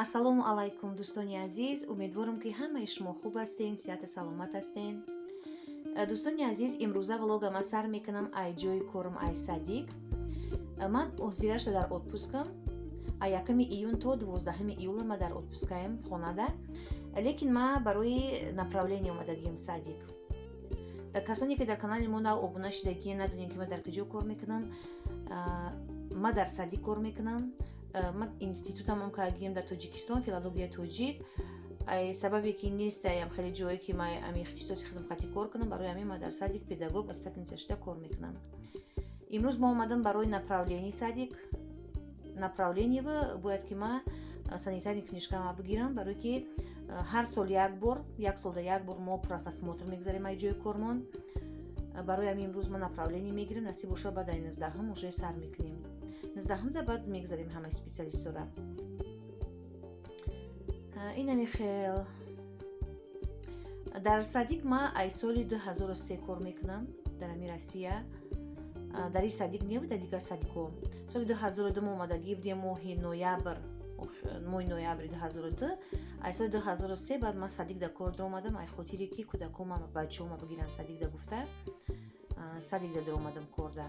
Ассалому алайкум, дӯстони азиз! Умедворам, ки ҳамаи шумо хуб ҳастен, сиҳату саломат ҳастен. Дӯстони азиз, имрӯза влогама сар мекунам ай ҷои корам, ай садик. Ман ҳозирашда дар отпускам. А 1 июн то 12 июла ма дар отпускаем, хонада, лекин ма барои направление омадагием садик. Касоне ки дар канали мо нав обуна шудагӣ, надонем, ки ман дар куҷо кор мекунам. Ма дар садик кор мекунам. Ман институтамам кардагием дар Тоҷикистон, филологияи тоҷик. Сабабе ки нестаям хеле ҷое, ки ма ами ихтисоси худам қати кор кунам, барои ҳамин ма дар садик педагог, воспитательница шуда кор мекунам. Имрӯз мо омадам барои направление садик. Направлениева бояд, ки ма санитарный книжкама бигирам, барое ки ҳар сол як бор, як солда як бор мо профосмотр мегзарем ай ҷои кормон. Барои ҳамин имрӯз ма направление мегирем. Насиб боша, баъд ай 19-ҳум уже сар мекунем. 19-ҳумда баъд мегзарем ҳамаи специалистора. Инами хел дар садик ма ай соли 2003 кор мекунам дар ами Россия. Дар ин садик не, дар дигар садикҳо. Соли 2002 мо омадагӣ будем, моҳи ноябр, моҳи ноябри 2002. Ай соли 2003 баъд ман садикда кор даромадам. Ай хотире ки кӯдакома, бачаҳома бигиранд садикда гуфта, садикда даромадам корда.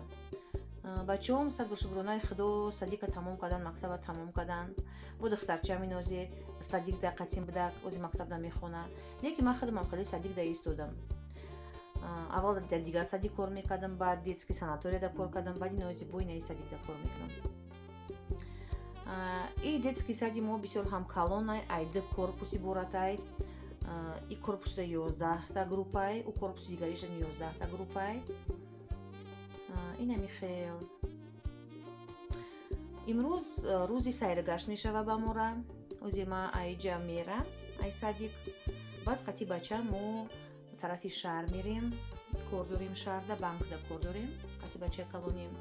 Бачаҳом, сад бо шукронаи Худо, садика тамом кардан, мактаба тамом кардан. Бо духтарчаам инози садикда қатим будак, ози мактабда мехона. Лекин ман худамам хеле садикда истодам. Аввал дар дигар садик кор мекардам, баъд детский санаторияда кор кардам, баъд инози бо инаи садикда кор мекунам. И детский сади мо бисёр ҳам калонай, ай ду корпус иборатай. И корпусда 11-та группай, ӯ корпуси дигаришам 11-та группай. Инами хел имрӯз рӯзи сайргашт мешава ба мора. Ози ма айҷа мерам, ай садик, баъд қати бача мо тарафи шаҳр мерем, кор дорем шаҳрда, банкда кор дорем қати бачаи калонем.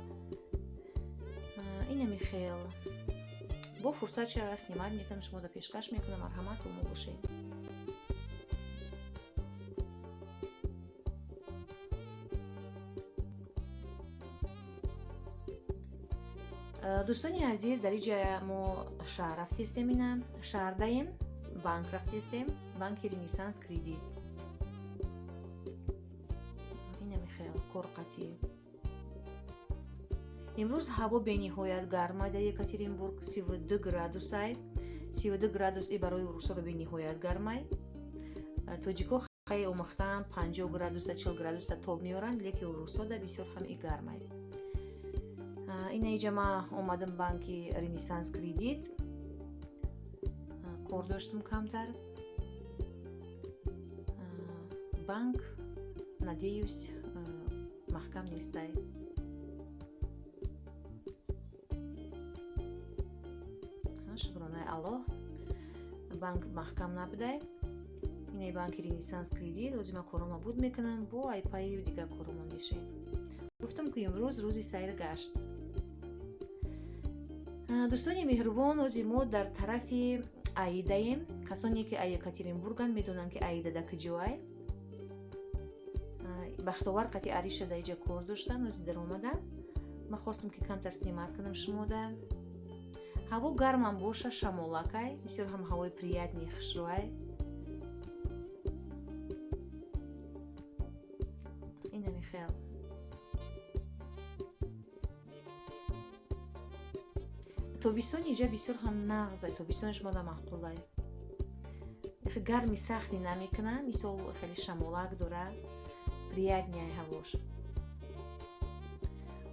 Инами хел бо фурсат шава, снимать мекунам, шумода пешкаш мекунам. Марҳамат, бо мо бошед. Дӯстони азиз, дар иҷа мо шаҳр рафтестем, ина шаҳрдаем, банк рафтестем, банки Ренессанс Кредит. Инами хел кор қатӣ. Имрӯз ҳаво бениҳоят гармай дар Екатеринбург, 32 градусай. 32 градус и барои урусоро бениҳоят гармай. Тоҷико хай омӯхтаан, 50 градуса, 40 градуса тоб меоранд, лекин урусода бисёр ҳам и гармай. Ина иҷа ма омадам банки Ренессанс Кредит, кор доштум камтар. Банк, надеюсь, маҳкам нестай. Шукронаи Аллоҳ, банк маҳкам набудай. Инаи банки Ренессанс Кредит. Ози ма корома буд мекунам, бо айпаи дигар корома мешем. Гуфтам, ки имрӯз рӯзи сайр гашт. Дӯстони меҳрубон, ози мо дар тарафи Аидаем. Касоне ки Екатеринбурганд, медонанд, ки Аида да куҷоай. Бахтовар қати Ариша да иҷа кор доштанд, ози даромаданд. Ман хостам, ки камтар снимать кунам шумода. Ҳаво гармам боша, шамолакай, бисёр ҳам ҳавои приятный, хушрӯай. Инами хел тобистони иҷа бисёр ҳам нағзай, тобистонаш мода маъқулай. Гарми сахте намекуна, мисол, хеле шамолак дора, приятный ҳавош.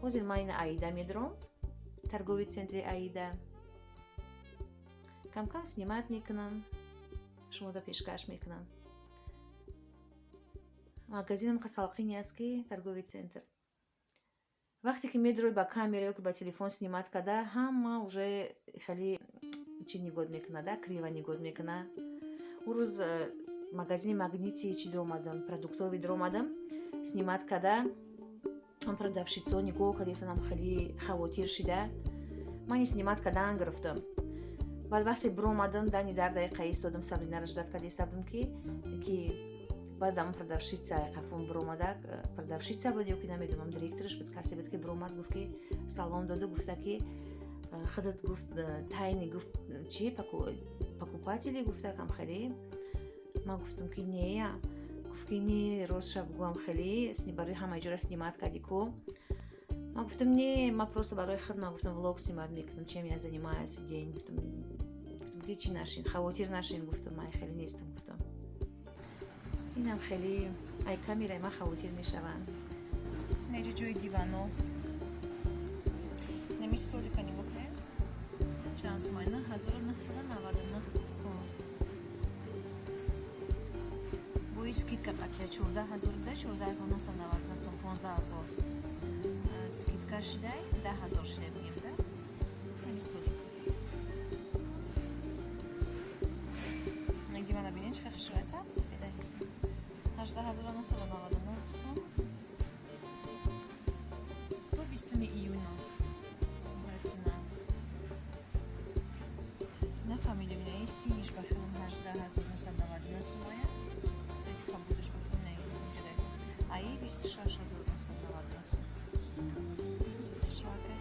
Ҳозир ман ина Аида медуром, торговый центри Аида. Камкам снимать мекунам, шумода пешкаш мекунам. Магазинам салқине аст, ки торговый центр. Вақте ки медурой ба камера ё ки ба телефон снимать карда, ҳама уже хеле чӣ нигоҳ мекунада, криво нигоҳ мекуна. Ӯ рӯз магазини Магнити чӣ дуромадам, продуктовый дуромадам, снимать карда, он продавщицо нигоҳ кардесанам, хеле хавотир шида. Мани снимать кардан гирифтам. Баъд вақте биромадам, дани дар дақиқа истодам, Сабринаро ждать карда истабудам, ки баъд ам продавщица қафон биромада, продавщица буд ё ки намедонам, директораш буд, касе буд, ки биромад, гуфт, ки салом доду, гуфта, ки худат, гуфт, тайный, гуфт, чи Покупатели, гуфтакам хеле. Ман гуфтам, ки нея. Гуфт, ки не, ростша бугӯам, хеле барои ҳама ҷора снимать кардӣ ку. Ман гуфтам, не, ман просто барои худ, ман гуфтам, влог снимать мекунам, чем я занимаюсь в день. Гуфтам, ки чӣ нашин, хавотир нашин, гуфтам, ман хеле нестам, гуфтам. Инам хеле ай камераи ман хавотир мешаванд. Неҷа ҷои дивано. Нами столика нигоҳ кунед. Чанд сум? 9999 сум. Бои скидка қатия 14 000 буда, 14 999 сум, 15 000. Скидка шидай, 10 000 шидай, бигем, да? Нами столик. Дивана бинед, чӣ хушрӯя, сабз сафедай. 18 999 сум. До 20 июня цена. Нафаҳмидем, ина синиш ба хелам 18 999 сумая. Цвети кабудаш ба хелам на инҷода. Аи 26 999 сум. Хушрӯяка.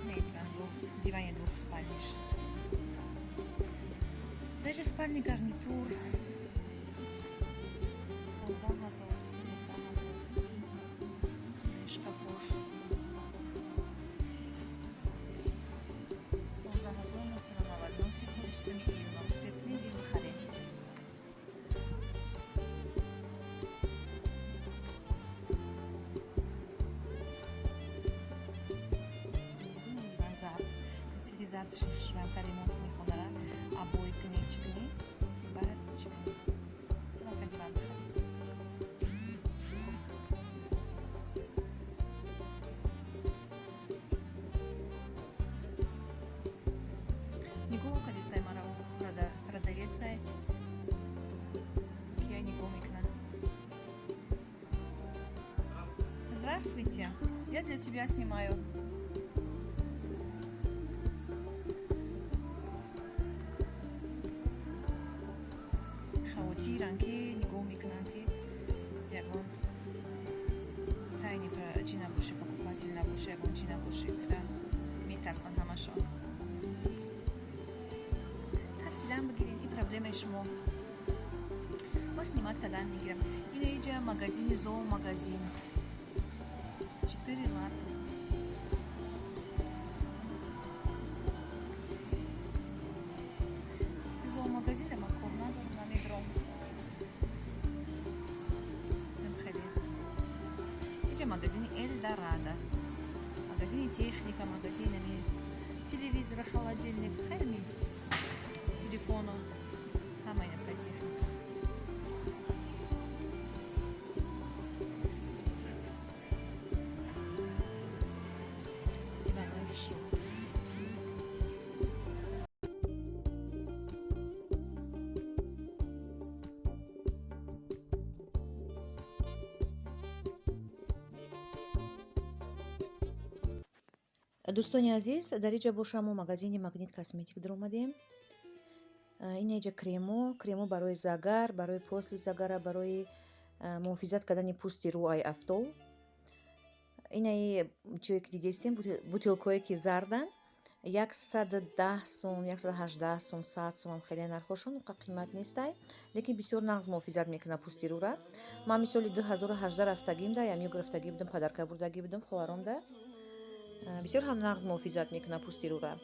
Не, диван дивани двухспальниш. Даже спальный гарнитур. 15 000, 13 000. Шкафош. 15 999 сум, то 20 июна. Успеть кунед, бихаред. Диван зард. Цвети зардаш хушрӯям, ка ремонт кунӣ хонара, обои кунӣ, чӣ кунӣ, баъд чӣ кунӣ. Ка диван бихаред. Нигоҳ кардистай мара, продавецай, ки я нигоҳ мекунам. Здравствуйте, я для себя снимаю. Хавотиран, ки нигоҳ мекунанд, ки ягон тайный чӣ набоше, покупатель набоше, ягон чӣ набоше, гуфта метарсанд ҳамашон. Тарсидан бигиред, ин проблемаи шумо. Ма снимать кардан мегирам. Ина иҷа магазини зоомагазин. Четыре лапы. Зоомагазин ма кор надорам, намедорам. Хеле. Иҷа магазини Эльдорадо. Магазини техника, магазинами телевизор, холодильник, хеле телефону, ҳама ина техника. Диванҳои хушрӯ. Дӯстони азиз, дар иҷа боша мо магазини Магнит Косметик даромадем. Ин иҷа кремо барои загар, барои после загара, барои муҳофизат кардани пӯсти рӯ ай афтоб. Инаи чие ки дидестем, бутилкое ки зарданд, 110 сум, 118 сум, 100 сумам, хеле нархошон уқа қимат нестай, лекин бисёр нағз муҳофизат мекунад пӯсти рӯра. Ман мисоли 2018 рафтагим да, ямё гирифтагӣ будам, подарка бурдагӣ будам хоҳаромда. Бисёр ҳам нағз муҳофизат мекунад пӯсти рӯра.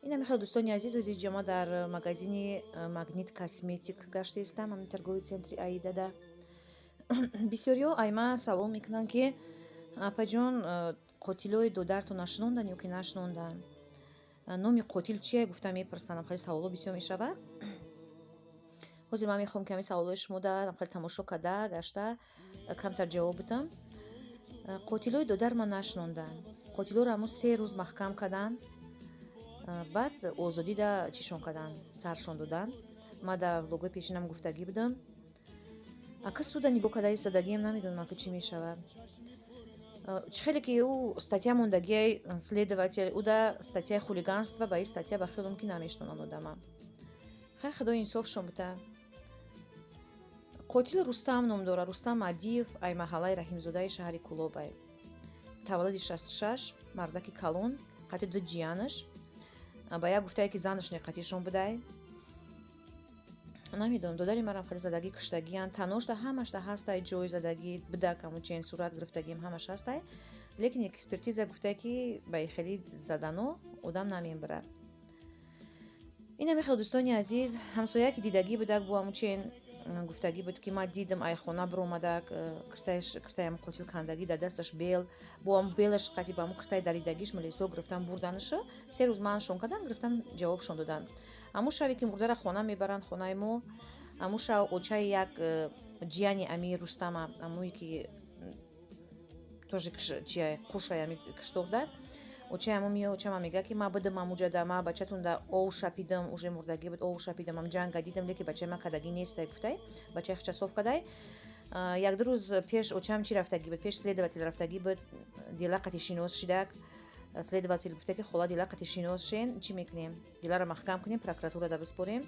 Ина мехел, дӯстони азиз, ози ҷама дар магазини Магнит Косметик гаштаистам, ҳамин торговый центри Аидада. Бисёриҳо айма савол мекунанд, ки апаҷон, қотилои додарто нашинонданд ё ки нашинонданд, номи қотил чие, гуфта мепурсанд. Хеле саволҳо бисёр мешавад. Ҳозир ман мехоҳам, ки ҳамин саволҳои шумо да хеле тамошо карда гашта камтар ҷавоб бидам. Қотилои додар ман нашинонданд. Қотилоро ҳамун 3 рӯз маҳкам карданд, баъд озодида чишон карданд, саршон доданд. Ман дар влогҳои пешинам гуфтагӣ будам. Ака суда нигоҳ карда истодагиам, намедонам, ака, чӣ мешавад. Чӣ хеле ки ӯ статья мондагиай следователь, ӯ да статьяи хулиганство, ба ин статья ба хелом ки намешнонанд одама. Хай, худо инсофшон бута. Қотил Рустам ном дорад, Рустам Адиев, ай маҳаллаи Раҳимзодаи шаҳри Кӯлобай, таваллуди 66, мардаки калон, қати ду ҷиянаш. Ба як гуфтае, ки занаш неқатишон будай. Намедонам, додари марам хеле задагӣ, куштагиян. Таношда ҳамашда ҳастай, ҷои задагӣ бидак, ҳамун чен сурат гирифтагим, ҳамаш ҳастай, лекин экспертиза гуфтае, ки ба хеле задано одам намебарад. Ина мехел, дӯстони азиз. Ҳамсоя, ки дидагӣ будак, бо ҳамун гуфтагӣ буд, ки ман дидам, ай хона биромадак, киртаям қотил кандагӣ, дар дасташ бел, бо ҳам белаш қати ба ҳамун киртаи даридагиш милисо гирифтан бурданаша. 3 рӯз маншон кардан, гирифтан, ҷавобшон додан. Ҳамун шаве, ки мурдара хона мебаранд, хонаи мо, ҳамун шав очаи як ҷияни ами Рустама, ҳамуе ки тоже чия қушай ами киштоқда, очаи ҳамун меояд. Очама мега, ки ма бидам ҳамуҷада, ма бачатунда ов шапидам, уже мурдагӣ буд, ов шапидам, ам ҷанга дидам, леки бачаи ма кадагӣ нестай, гуфтай, бачаи хича соф кадай. Як-ду рӯз пеш очам чӣ рафтагӣ буд? Пеш следователь рафтагӣ буд, дела қати шинос шидак. Следователь гуфта, ки хола, дела қати шинос шен, чӣ мекунем, деларо маҳкам кунем, прокуратурада биспорем.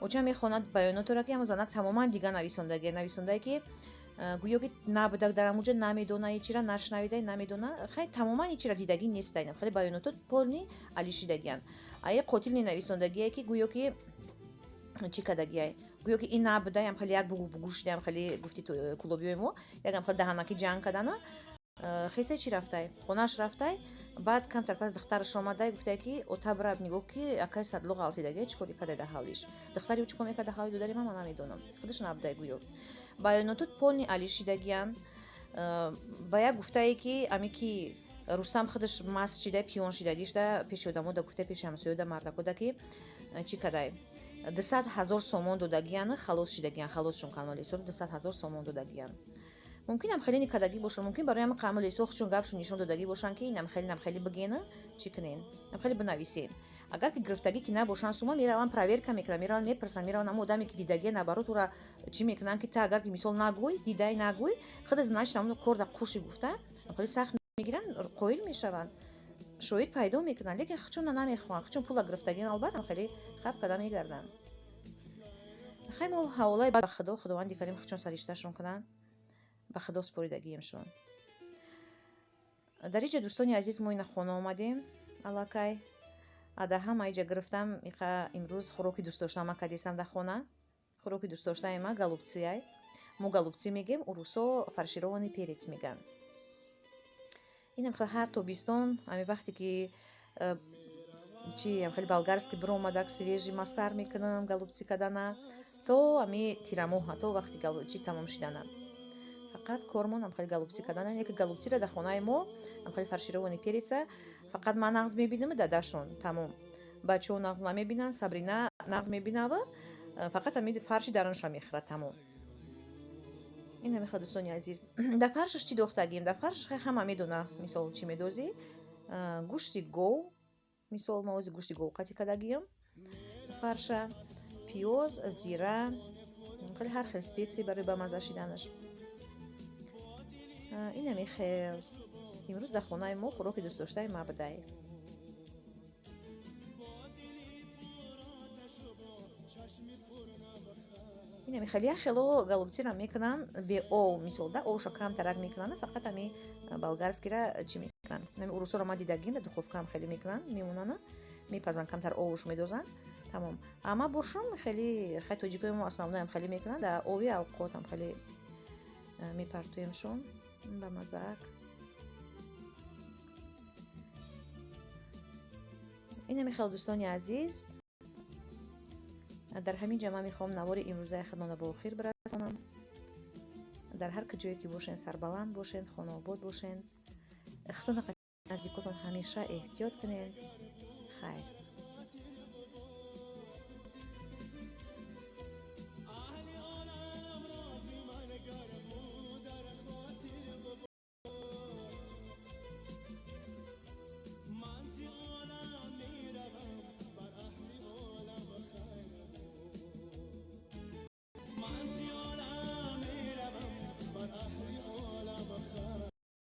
Очам мехонад баёнотора, ки ҳамун занак тамоман дига нависондагӣ, нависондае, ки гӯё ки набудак дар ҳамуҷа, намедона, ҳечира нашнавидай, намедона, хай, тамоман ҳечира дидагӣ нестай. Хеле баёното полный алишидагиян. Ае қотил нависондагие, ки гӯё ки чӣ кардагиай, гӯё ки ин набудаям, хеле як бугу бугу шудаям, хеле гуфти кулобиёи мо, якам хеле даҳанаки ҷанг кардана. Хеса чӣ рафтай, хонааш рафтай. Баъд камтар пас духтараш омадай, гуфтай, ки ота, бирав, нигоҳ, ки акай Садло ғалтидагия, чӣ кори кардай дар ҳавлиш. Духтари ӯ чӣ кор мекард дар ҳавли додари ман, ман намедонам, худаш набудай. Гӯё баёноту полный алишидагиян. Ба як гуфтае, ки ами ки Рустам худаш маст шида, пиён шидагишда, пеши одамода гуфта, пеши ҳамсоёда, мардакода, ки чӣ кадай, 200 000 сомон додагиян, халос шидагиян, халосшон каналисо 200 000 сомон додагиян. Мумкинам хеле никадагӣ бошад, мумкин барои ҳама қамалисо чун гапшон нишон додагӣ бошанд, ки инам хеле, нам хеле бигена, чӣ кунен, нам хеле бинависен. Агар ки гирифтагӣ ки набошанд сума, мераванд, проверка мекунанд, мераванд, мепурсанд, мераванд ҳама одаме, ки дидагия, наоборот, ура чӣ мекунанд, ки та агар ки мисол нагӯй, дидай нагӯй, худа значит ҳамон корда қуши гуфта, хеле сахт мегиранд, қоил мешаванд, шоҳид пайдо мекунанд, лекин чун намехоҳанд, чун пула гирифтагиан, албатта, хеле хаф карда мегарданд. Хай, мо ҳаволаи ба Худо, Худованди Карим чун саришташон кунанд, ба Худо супоридагиемшон. Дар иҷа, дӯстони азиз, мо ина хона омадем аллакай, ада ҳама иҷа гирифтам. Иқа имрӯз хӯроки дӯстдоштаама кадисам дар хона. Хӯроки дӯстдоштаи ма голубцияй. Мо голубцы мегем, урусо фаршированный перец меган. Инам хел ҳар тобистон, ҳами вақте ки чи хеле болгарский биромадак, свежий, ма сар мекунам голубцы кардана то ами тирамоҳа, то вақти чи тамом шидана. Фақат кормон ам хеле голубцы кардана. Яке голубцира дар хонаи мо, ам хеле фаршированный переца, фақат ман нағз мебинам, дадашон, тамом. Бачаҳо нағз намебинанд, Сабрина нағз мебинава, фақат ами фарши дарунша мехӯрад, тамом. Ин ҳамихел, дӯстони азиз. Дар фаршаш чӣ дохтагим? Дар фаршаш ҳама медона, мисол, чӣ медозӣ: гӯшти гов. Мисол, ма ози гӯшти гов қатӣ кардагиям фарша, пиёз, зира, хеле ҳар хел специи барои ба мазза шиданаш. Инами хел имрӯз дар хонаи мо хӯроки дӯстдоштаи ма будай. Инами хеле. Як хело голубцира мекунанд беов, мисол, да овша камтарак мекунанд, фақат ами болгарскира чӣ мекунанд. Ами урусоро ма дидагим, да духовкаам хеле мекунанд, мемонанд, мепазанд, камтар овш медозанд, тамом. Ама бошум хеле, хай, тоҷикои мо основноям хеле мекунанд, да ови авқотам хеле мепартоемшон ба маззаак. Инами хел, дӯстони азиз. Дар ҳамин ҷа ман мехоҳам навори имрӯзаи худмонро ба охир бирасонам. Дар ҳар ҷое ки бошен, сарбаланд бошен, хонаобод бошен, худтон, наздикотон ҳамеша эҳтиёт кунед. Хайр.